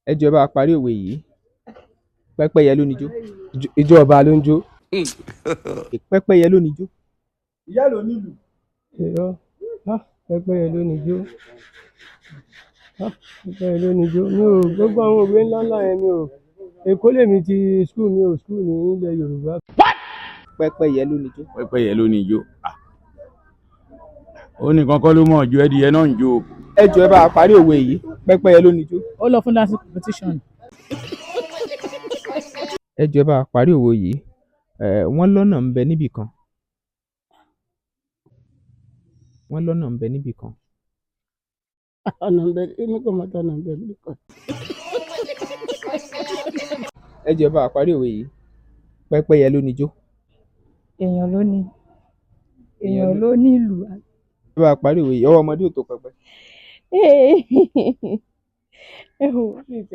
Ẹ jọ̀ọ́, ẹ bá wa parí òwe yìí: pẹ́pẹ́yẹ ló níjó. Ijó ọba ló ń jó. Pẹ́pẹ́yẹ ló níjó. Ìyá ló nílùú. Irọ́. Ah, pẹ́pẹ́yẹ ló níjó. Ah, pẹ́pẹ́yẹ ló níjó. Mi ò gbogbo àwọn òwe ńlá ńlá yẹn, mi ò. Èkó lèmi ti school, mi ò school ní ilẹ̀ Yorùbá. Pẹ́pẹ́yẹ ló níjó. Pẹ́pẹ́yẹ ló ní ijó. Ah. Ó ní kankan ló mọ̀ ju ẹdìyẹ náà ń jó. Ẹ jọ̀ọ́, ẹ bá wa parí òwe yìí: pẹ́pẹ́yẹ ló níjó. Ó lọ fún dancing competition. Ẹ jọ̀ọ́, ẹ bá wa parí òwe yìí: wọ́n lọ́nà ń bẹ níbì kan. Wọ́n lọ́nà ń bẹ níbì kan. Ọ̀nà ń bẹ, èmi kò mọ̀ tọ́nà ń bẹ níbì kan. Ẹ jọ̀ọ́, ẹ bá wa parí òwe yìí: pẹ́pẹ́yẹ ló níjó. Èèyàn ló ní, èèyàn ló nílùú. Ẹ bá wa parí òwe yìí: ọwọ́ ọmọdé ò tó pẹpẹ. Ẹ wò ó, mi ì.